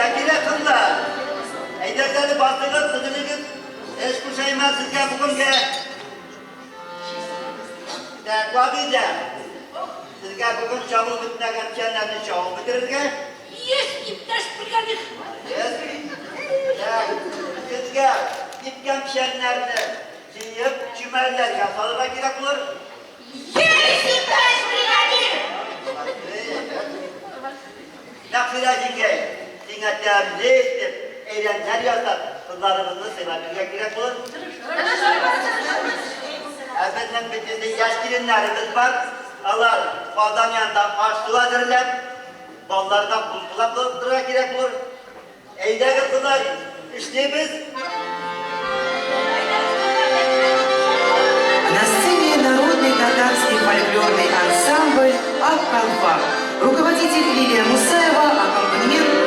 Эшләргә кирәк, кызлар. Әйдәгез әле, басыгыз, тезелегез. Эш кушайм әле сезгә бүгенгә. Так, Вабидә, сезгә бүген чабылып бетмәгән печәннәрне чабып бетерергә. Есть, иптәш бригадир. Есть. Так, сезгә кипкән печәннәрне җыеп, чүмәлләргә салырга кирәк булыр. Есть, иптәш бригадир. Мәгъфирә җиңгәй, сиңа тәмле итеп әйрәннәр ясап, кызларыбызны сыйлап йөрергә кирәк булыр. Ә безнең бит инде яшь киленнәребез бар. Алар казан янында аш-су әзерләп, балаларга кул-колак булып торырга кирәк булыр. Әйдәгез, кызлар, эшлибез! На сцене народный татарский фольклорный ансамбль «Ак калфак». Руководитель Лилия Мусаева, аккомпанемент.